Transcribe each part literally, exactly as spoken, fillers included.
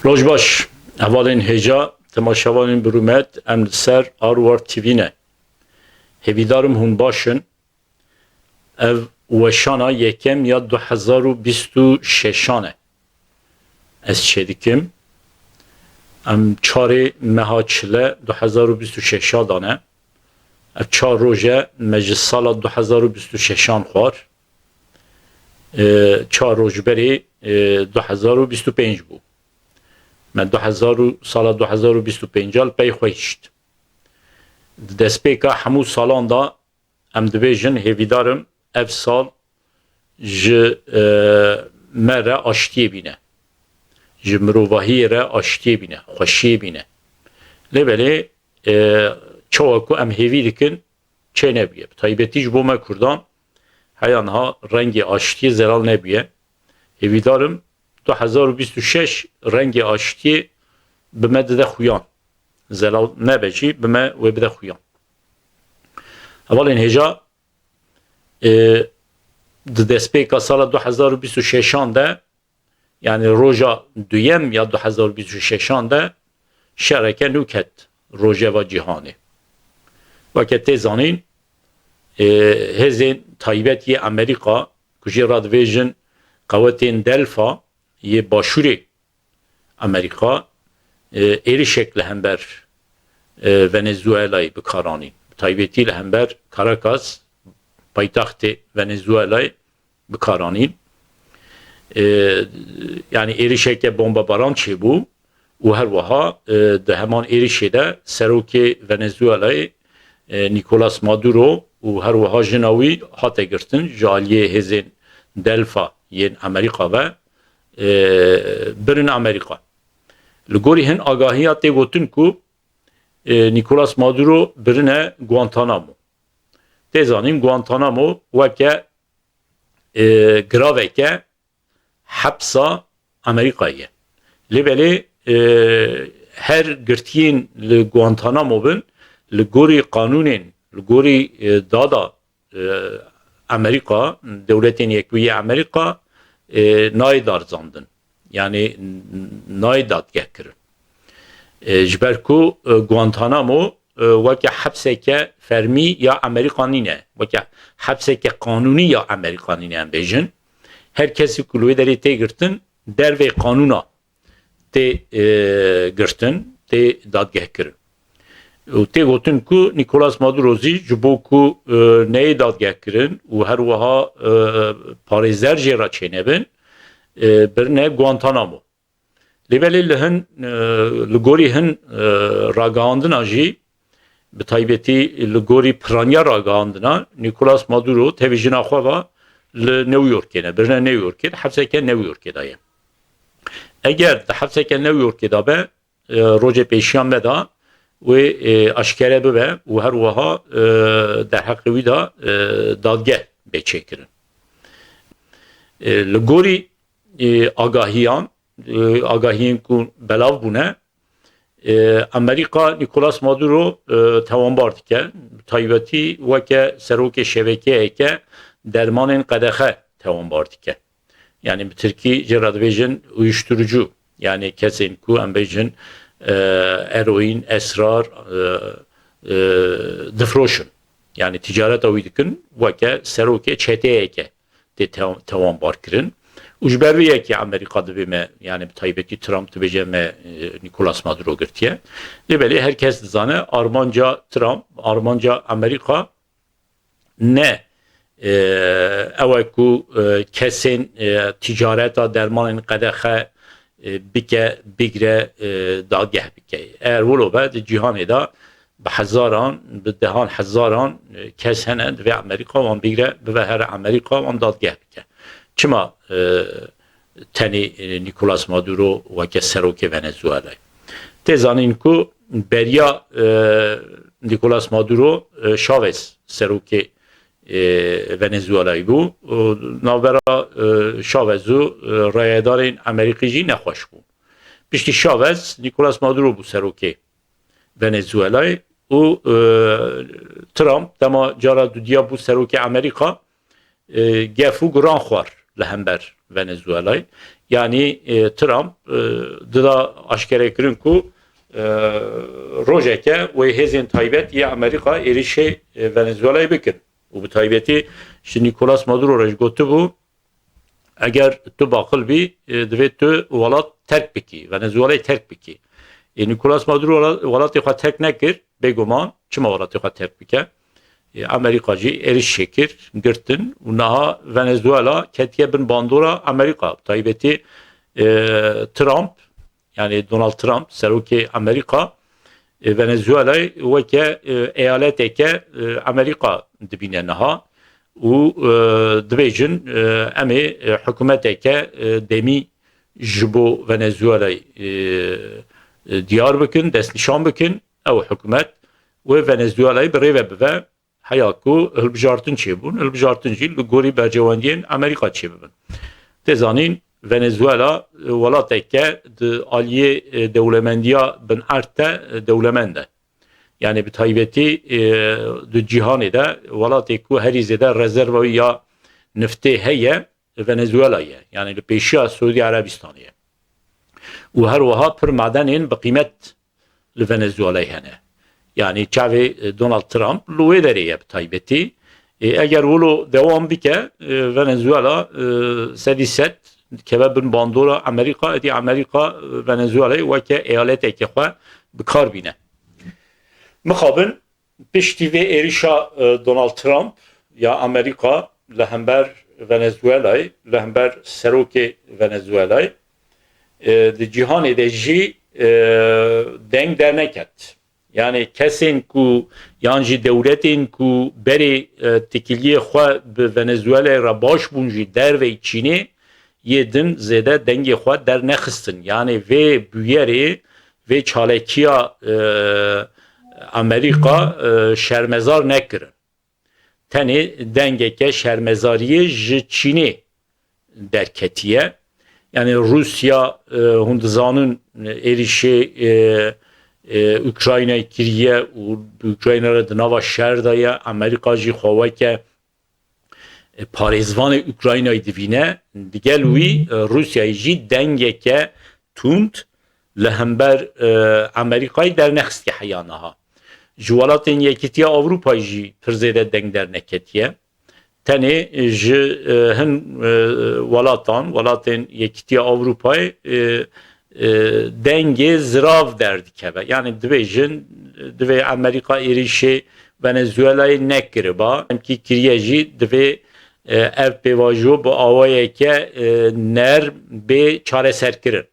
Roj baş, hevalên hêja, temaşevanên bi rûmet, em li ser Arwar T V ne. Hêvîdarim hûn baş in. Ev weşana yekem ya du hezar û bîst û şeşan e. Ez çêdikim. Em çarê meha çile du hezar û bîst û şeşa dane. Ev çar roj e me ji sala du hezar û bîst û şeşan xwar. E, çar roj berê, e, du hezar û bîst û pênc bû. Me du hezar û, sala du hezar û bîst û pênc li pey xwe hişt. Di destpêka hemû salan de em dibêjin, hêvîdarim ev sal ji, e, me re aştiyê bîne. Ji mirovahiyê re aştiyê bîne, xweşiyê bîne. Lê belê, e, çawa ku em hêvî dikin, çê nebûye. Bi taybetî ji bo me Kurdan, heya niha rengê aştiyê zelal nebûye. Hêvîdarim du hezar û bîst û şeş rengê aştiyê bi me dide xuyan. Zelal nebe jî, bi me wê bide xuyan. Hevalên hêja, e, di destpêka sala du hezar û bîst û şeşan de, yanî roja duyem ya du hezar û bîst û şeşan de şereke nû ket rojeva cîhanê. Weke tê zanîn, e, hêzên taybet yê Amerîka, ku jê re dibêjin qewetên Delfa yê Başûrê Amerîka, e, êrişek li hember, e, Venezuelayê bi kar anîn. Bi taybetî li hember Caracas, paytextê Venezuelayê bi kar anîn. E, yanî êrişeke bombebaran çêbû û her wiha, e, di heman êrişê de serokê Venezuelayê, e, Nicolas Maduro û her wiha jina wî hate girtin ji aliyê hêzên Delfa yên Amerîka ve, e, birin Amerîka. Li gorî hin agahiya tê gotin ku, e, Nicolas Maduro birine Guantanamo. Tê zanîn Guantanamo weke, e, giraveke hepsa Amerîkayê ye. Lê belê, e, her girtiyên li Guantanamo bin, li gorî qanûnên, li gorî, e, dada, e, Amerîka, Dewletên Yekbûyî Amerîka, e, nayê darizandin. Yanî n-, n-, nayê dadgehkirin. E, ji ber ku, e, Guantanamo, e, weke hepseke fermî ya Amerîka nîne, weke hepseke qanûnî ya Amerîka nîne, em bêjin. Her kesî ku li wê derê tê girtin, dervê qanûna tê, e, girtin, tê dadgehkirin. Û tê gotin ku Nicolas Maduro zî ji bo ku, e, neyê dadgehkirin û her wiha, e, parêzer jê re çênebin, e, birine Guantanamo. Lê belê li hin, e, li gorî hin, e, ragihandina jî, bi taybetî li gorî piraniya ragihandina, Nicolas Maduro tevî jina xwe ve li New Yorkê ne, birine New Yorkê, di hepseke New Yorkê de ye. Eger di hepseke New Yorkê de be, e, rojê pêşiya me de wê, e, aşkere bibe û her wiha, e, derheqê wî de, e, dadgeh bê çêkirin. E, li gorî, e, agahiyan, e, agahiyên ku belav bûne, e, Amerîka Nicolas Maduro, e, tewanbar dike. Bi taybetî weke serokê şebekeyeke dermanên qedexe tewanbar dike. Yanî bi tirkî jê re dibêjin uyuşturucu. Yanî kesên ku em bêjin, e, eroîn, esrar, e, e, difroşin. Yanî ticareta wî dikin, weke serokê çeteyeke tê te-, tewanbar kirin. Û ji ber vê yekê Amerîka divê me, yanî bi taybetî Trump dibêje me, e, Nicolas Maduro girtiye. Lê belê her kes dizane armanca Trump, armanca Amerîka ne, e, ew e ku, e, kesên, e, ticareta dermanên qedexe, e, bike, bigre, e, dageh bike. Eger wilo be, di cîhanê de bi hezaran, bi dehan hezaran, e, kes hene, divê Amerîka wan bigre, bibe here Amerîka, wan dadgeh bike. Çima, e, tenê, e, Nicolas Maduro weke serokê Venezuelayê? Tê zanîn ku beriya, e, Nicolas Maduro, e, Chavez serokê, e, Venezuelayê bû. Û navbera, e, Chavez û, e, rayedarên Amerîkî jî nexweş bû. Piştî Chavez, Nicolas Maduro bû serokê Venezuelayê û, e, Trump dema cara dudiya bû serokê Amerîka, e, gef û guran xwar li hember Venezuelayê. Yanî e, Trump e, dida aşkerekirin ku e, rojeke wê hêzên taybet yê Amerîka êrîşê e, Venezuelayê bikin. Û bi taybetî ji Nicolas Maduro re jî gotibû, eger tu baqil bî, e, divê tu welat terk bikî, Venezuelayê terk bikî. E, Nicolas Maduro wela-, welatê xwe terk nekir, bêguman, çima welatê xwe terk bike? E, Amerîka jî êriş çêkir, girtin û niha Venezuela ketiye bin bandora Amerîka. Taybetî e, Trump, yanî Donald Trump, serokê Amerîka, e, Venezuelayê weke e, eyaleteke e, Amerîka dibîne niha û e, dibêjin e, em ê e, hikûmeteke e, demî ji bo Venezuelayê e, e, diyar bikin, destnîşan bikin. Ew hikûmet wê Venezuelayê bi rê ve bive, heya ku hilbijartin çêbûn, hilbijartin jî li gorî berjewendiyên Amerîka çêbibin. Tê zanîn, Venezuela e, welateke di aliyê e, dewlemendiya bin erd de e, dewlemend e. Yanî bi taybetî e, di cîhanê de welatê ku herî zêde rezerva wî ya niftê heye, Venezuela ye. Yanî li pêşiya Siûdî Erebistanê ye. Û her wiha pir madenên bi qîmet li Venezuelayê hene. Yanî çavê e, Donald Trump li wê derê ye bi taybetî. E, eger wilo dewam bike, e, Venezuela e, sedî sed dikeve bin bandora Amerîka, êdî Amerîka e, Venezuelayê weke eyaletekê xwe bi kar bîne. Mixabin piştî vê êrişa e, Donald Trump ya Amerîka li hember Venezuelayê, li hember serokê Venezuelayê, e, di cîhanê de jî e, deng derneket. Yanî kesên ku yan jî dewletên ku berê e, têkiliyê xwe bi Venezuelayê re baş bûn jî derveyî Çînê yê din zêde dengê xwe dernexistin. Yanî vê bûyerê, vê çalekiya e, Amerîka e, şermezar nekirin. Tenê dengeke şermezariyê ji Çînê derketiye. Yanî Rûsya, e, hûn dizanin, e, êrîşê e, e, Ukraynayê kiriye û Ukrayna re di nava şer de ye. Amerîka jî xwe weke e, parêzvanê Ukraynayê divîne. Digel wî e, Rûsyayê jî dengeke tund li hember e, Amerîkayê dernexistî heya niha. Ji welatên Yekîtiya Ewropayê jî pir zêde deng derneketiye. Tenê ji e, hin e, welatan, welatên Yekîtiya Ewropayê e, e, dengê zirav derdikeve. Yanî dibêjin, divê Amerîka êrîşê Venezuelayê nekiriba. Em kî kiriye jî divê e, ev pêvajo bi awayeke e, nerm bê çareserkirin.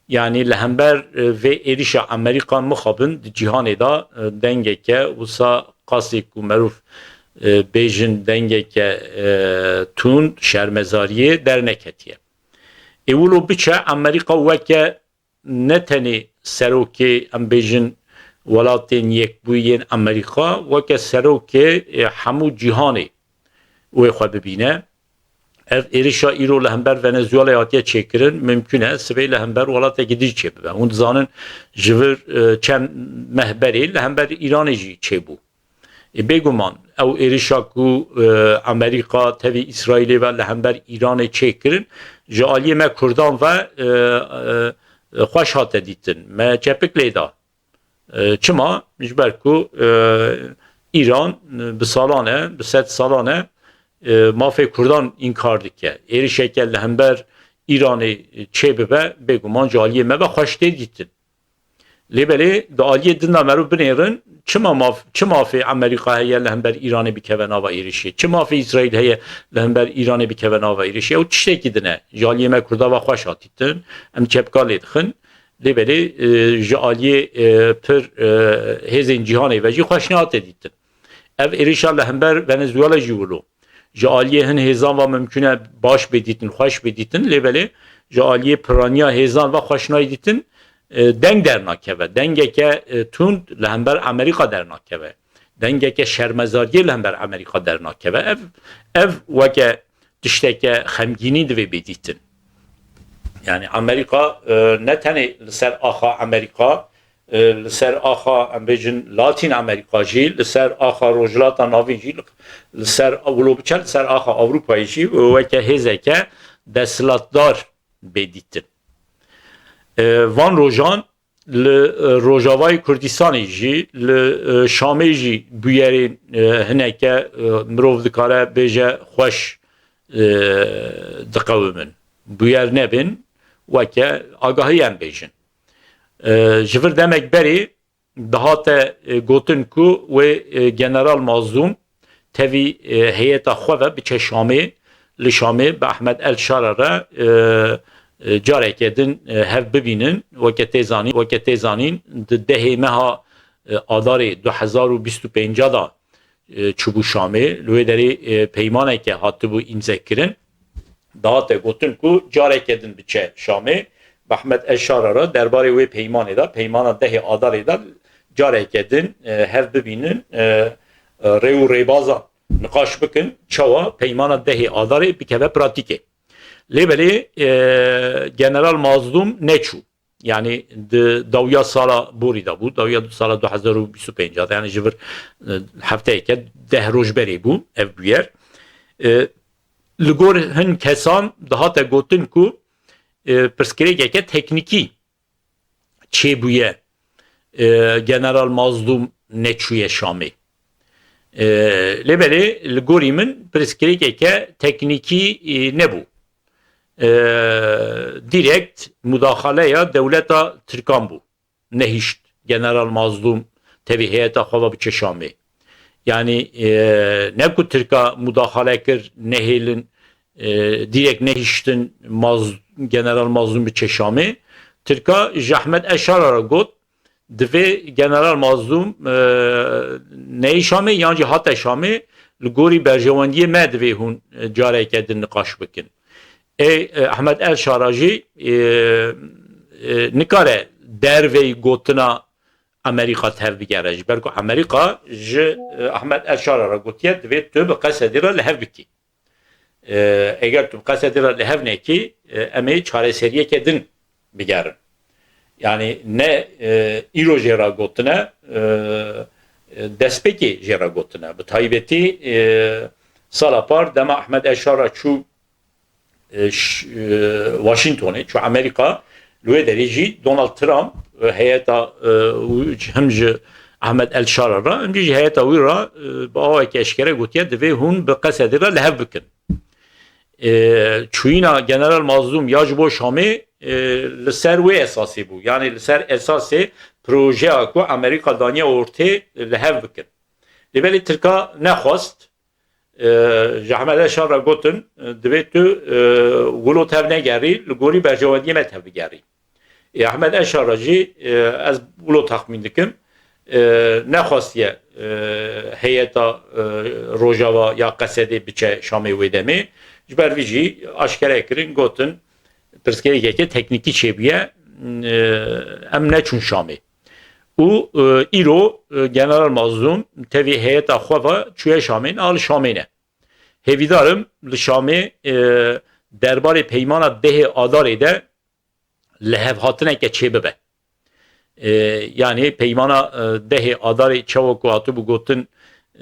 Yanî li hember e, vê êrişa Amerîka mixabin di cîhanê de e, dengeke wisa qasê ku merûv e, bêjin dengeke e, tund, şermezariyê derneketiye. Ê wilo biçe Amerîka weke ne tenê serokê, em bêjin, Welatên Yekbûyî yên Amerîka, weke serokê e, hemû cîhanê wê xwe bibîne. Ev êrişa îro li hember Venezuelayê hatiye çêkirin, mimkun e sibê li hember welatekî din çêbibe. Hûn dizanin ji vir e, çend meh berê li hember Îranê jî çêbû. Ê, bêguman ew êrişa ku e, Amerîka tevî Îsraîlê ve li hember Îranê çêkirin, ji aliyê me Kurdan ve e, e, xweş hate dîtin. Me çepik lê da. E, çima? Ji ber ku e, Îran e, bi salan e, bi sed salan e, e, mafê Kurdan înkar dike. Êrişeke li hember Îranê çêbibe, bêguman ji aliyê me ve xweş tê dîtin. Lê belê di aliyê din de merû binêrin, çima maf, çi mafê Amerîka heye li hember Îranê bikeve nava êrişê? Çi mafê Îsraîl heye li hember Îranê bikeve nava êrişê? Ew tiştekî din e. Ji aliyê me Kurda ve xweş hatîtin. Em çepka lê dixin. Lê belê e, ji aliyê e, pir e, hêzên cîhanê ve jî xweş nehate dîtin. Ev êrişa li hember Venezuela jî wilo. Ji aliyê hin hêzan ve mimkun e baş bê dîtin, xweş bê dîtin, lê belê ji aliyê piraniya hêzan ve xweş nayê dîtin, e, deng dernakeve. Dengeke e, tund li hember Amerîka dernakeve. Dengeke şermezariyê li hember Amerîka dernakeve. Ev, ev weke tişteke xemgînî divê bê dîtin. Yanî Amerîka e, ne tenê li ser axa Amerîka e, li ser axa, em bêjin, Latîn Amerîka jî, li ser axa Rojhilata Navîn jî, li ser, wilo biçe li ser axa Ewropayê jî weke hêzeke desthilatdar bê dîtin. E, van rojan li, e, Rojavayê Kurdistanê jî, li, e, Şamê jî bûyerên, e, hineke, e, mirov dikare bêje xweş, e, diqewimin. Bûyer nebin, weke agahî em bêjin. E, ji vir demek berê dihate, e, gotin ku wê, e, General Mazlûm tevî, e, heyeta xwe ve biçe Şamê, li Şamê bi Ehmed El Şara re, e, e, careke din, e, hev bibînin. Weke tê zanîn, weke tê zanîn, di dehê meha, e, Adarê du hezar û bîst û pênc de, e, çûbû Şamê. Li wê derê, e, peymaneke hatibû îmzekirin. Dihate gotin ku careke din biçe Şamê. Bi Ehmed El Şara re derbarê wê peymanê de, peymana dehê Adarê de careke din, e, hev bibînin, e, e, rê û rêbaza niqaş bikin, çawa peymana dehê Adarê bikeve pratîkê. Lê belê, e, General Mazlûm neçû. Yani di dawiya sala borî de bû, dawiya sala du hezar û bîst û pênc de, yani ji vir, e, hefteyeke deh roj berê bû ev bûyer. E, li gor hin kesan dihate gotin ku, e, pirsgirêkeke teknîkî çêbûye, e, General Mazlûm neçûye Şamê. E, lê belê li gorî min pirsgirêkeke teknîkî, e, nebû. E, direkt mudaxaleya dewleta Tirkan bû. Nehişt General Mazlûm tevî heyeta xwe ve biçe Şamê. Yani, e, ne ku Tirka mudaxale kir, nehêlin, e, direkt nehiştin Maz-, General Mazlûm biçe Şamê. Tirka ji Ehmed El Şara re got, divê General Mazlûm, e, neyê Şamê yan jî hate Şamê, li gorî berjewendiyê me divê hûn, e, careke din niqaş bikin. Ê, e, Ehmed El Şara jî, e, e, nikare derveyî gotina Amerîka tevbigere. Ji ber ku Amerîka ji, e, Ehmed El Şara re gotiye, divê tu bi Qesedê re li hev bikî. E, eger tu bi Qesedê re li hev nekî, e, em ê çareseriyeke din bigerin. Yani ne, e, îro jê re gotine, e, e, destpêkê jê re gotine. Bi taybetî, e, sala par dema Ehmed El Şara çû, e, ş-, e, Washingtonê, çû Amerîka, li wê derê jî Donald Trump, e, heyeta, e, wî, hem ji Ehmed El Şara re, hem jî ji heyeta wî re, e, bi awayekî eşkere gotiye, divê hûn bi Qesedê re li hev bikin. E, çûyîna General Mazlûm ya ji bo Şamê, e, li ser wê esasê bû. Yani li ser esasê projeya ku Amerîka daniye ortê li hev bikin. Lê belê Tirka nexwest, e, ji Ehmed El Şara re gotin, e, divê tu, e, wilo tev negerî, li gorî berjewendiyê me tev bigerî. Ê, Ehmed El Şara jî, e, ez wilo texmîn dikim, e, nexwestiye, e, heyeta, e, Rojava ya Qesedê biçe Şamê wê demê. Ji ber vî jî aşkere kirin, gotin, pirsgirêkeke teknîkî çêbûye, e, em neçûn Şamê. Û, e, îro, e, General Mazlûm tevî heyeta xwe ve çûye Şamê, niha li Şamê ne. Hêvîdar im li Şamê, e, derbarê peymana dehê Adarê de lihevhatineke çêbibe. E, yanî peymana, e, dehê Adarê çawa ku hatibû gotin,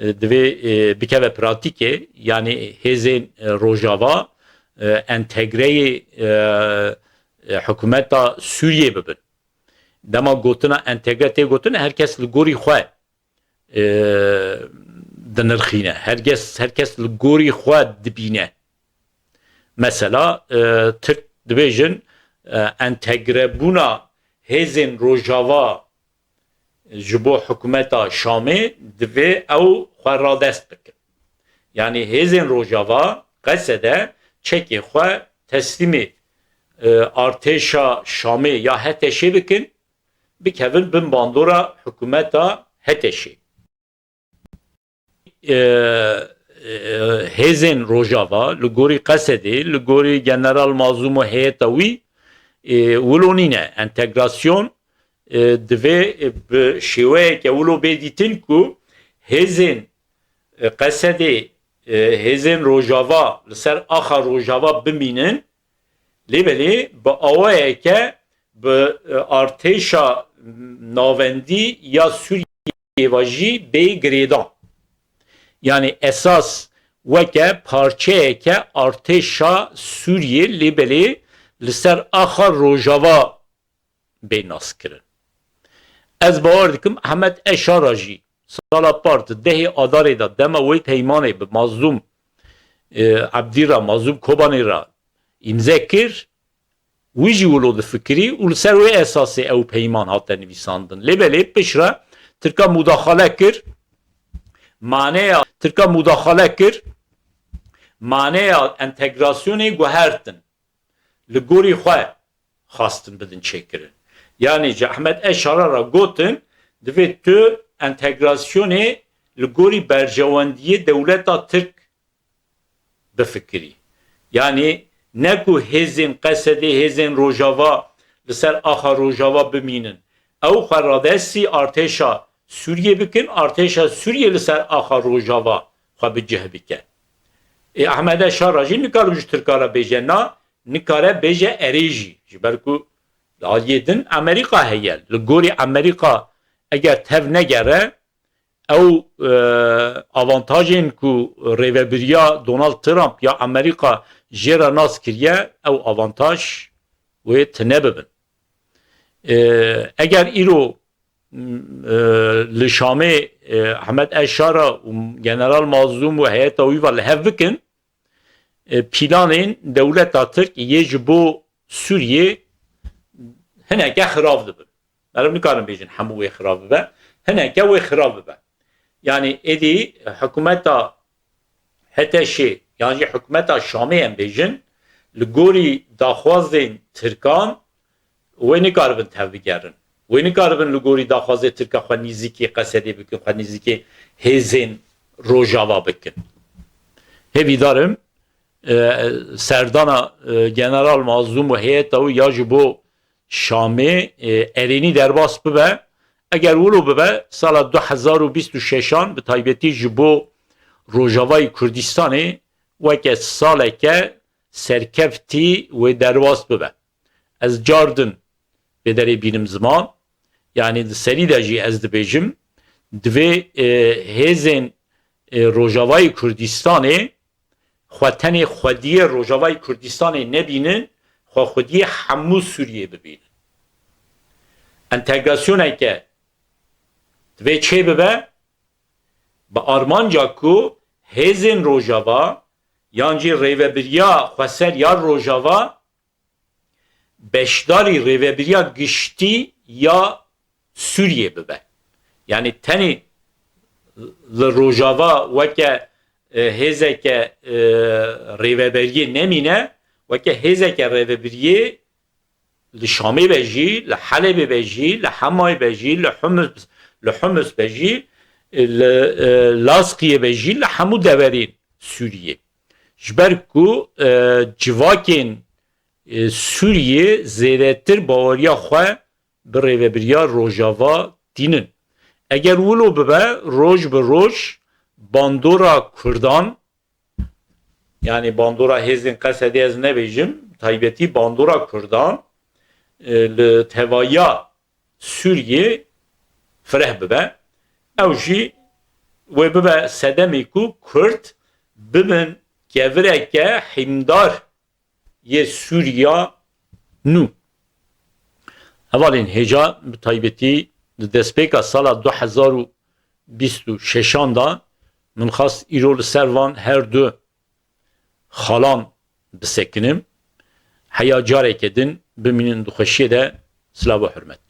e, divê, e, bikeve pratîkê, yanî hêzên, e, Rojava, e, entegreyê, e, e, hikûmeta Sûriyê bibin. Dema gotina entegre tê gotin, her kes li gorî xwe, e, dinirxîne. Her kes, her kes li gorî xwe dibîne. Mesela, e, Tirk dibêjin, e, entegrebûna hêzên Rojava ji bo hikûmeta Şamê divê ew xwe radest bikin. Yanî hêzên Rojava, Qesede çekê xwe teslîmê, e, artêşa Şamê ya HTŞê bikin, bikevin bin bandora hikûmeta HTŞê. E, e, hêzên Rojava, li gorî Qesedê, li gorî General Mazlûm û heyeta wî, e, wilo nîne. Entegrasyon, e, divê, e, bi şêweyeke wilo bê dîtin ku hêzên, e, Qesedê, e, hêzên Rojava li ser axa Rojava bimînin, lê belê bi awayeke bi, e, artêşa navendî ya Sûriyê ve jî bê girêdan. Yanî esas weke parçeyeke artêşa Sûriyê lê belê li ser axa Rojava bê naskirin. Ez bawer dikim Ehmed Eşara jî sala par di dehê Adarê de dema wê peymanê bi Mazlûm, e, Ebdî re, Mazlûm Kobanê re îmze kir, wî jî wilo difikirî û li ser wê esasê ew peyman hate nivîsandin. Lê belê piştre Tirka mudaxale kir, maneya Tirka mudaxale kir, maneya entegrasyonê guhertin. Li gorî xwe xwestin bidin çêkirin. Yanî ji Ehmed Eşara re gotin, divê tu entegrasyonê li gorî berjewendiyê dewleta Tirk bifikirî. Yanî ne ku hêzên Qesedê, hêzên Rojava li ser axa Rojava bimînin. Ew xwe radestî artêşa Sûriyê bikin, artêşa Sûriyê li ser axa Rojava xwe bi cih bike. Ê Ehmede Şara jî nikare ji Tirka re bêje na, nikare bêje erê jî. Ji ber ku li aliyê din Amerîka heye. Li gorî Amerîka eger tev negere, ew, e, avantajên ku rêvebiriya Donald Trump ya Amerîka jê re nas kiriye, ew avantaj wê tune bibin. E, eger îro, m, e, li Şamê, e, Ehmed Eşara û General Mazlûm û heyeta wî ve li hev bikin, e, planên dewleta Tirk yê ji bo Sûriyê hineke xirav dibin. Meriv nikarin bêjin hemû wê xirav bibe. Hineke wê xirav bibe. Yanî êdî hikûmeta H T Şê yan jî hikûmeta Şamê em bêjin, li gorî daxwazên Tirkan wê nikaribin tevbigerin. Wê nikaribin li gorî daxwazê Tirka xwe nîzîkî Qesedê bikin, xwe nîzîkî hêzên Rojava bikin. Hêvîdar im, e, serdana, e, General Mazlûm û heyeta wî ya ji bo Şamê, e, erênî derbas bibe. Eger wilo bibe, sala du hezar û bîst û şeşan, bi taybetî ji bo Rojavayê Kurdistanê weke saleke serkeftî wê derbas bibe. Ez cardin vê derê bînim ziman, yanî di serî de jî ez dibêjim, divê, e, hêzên, e, Rojavayê Kurdistanê xwe tenê xwediyê Rojavayê Kurdistanê nebînin, xwe xwediyê hemû Sûriyê bibînin. Entegrasyoneke divê çê bibe, bi armanca ku hêzên Rojava yan jî rêvebiriya xweser ya Rojava beşdarî rêvebiriya giştî ya Sûriyê bibe. Yanî tenê li Rojava weke, e, hêzeke, e, rêveberiyê nemîne, weke hêzeke rêvebiriyê li Şamê be jî, li Helebê be jî, li Hemayê be jî, li Humus, li Humus be jî, li, e, Laskiyê be jî, li hemû deverên Sûriyê. Ji ber ku, e, civakên, e, Sûriyê zêdetir baweriya xwe bi rêvebiriya Rojava tînin. Eger wilo bibe, roj bi roj bandora Kurdan, yanî bandora hêzên Qesedê ez nebêjim, taybetî bandora Kurdan, e, li tevahiya Sûriyê fireh bibe. Ew jî wê bibe sedemê ku Kurd bibin kevireke hîmdar yê Sûriya nû. Hevalên hêja, bi taybetî di destpêka sala du hezar û bîst û şeşan de min xwest îro li ser van her du xalan bisekinim. Heya careke din bimînin di xweşiyê de. Silav û hurmet.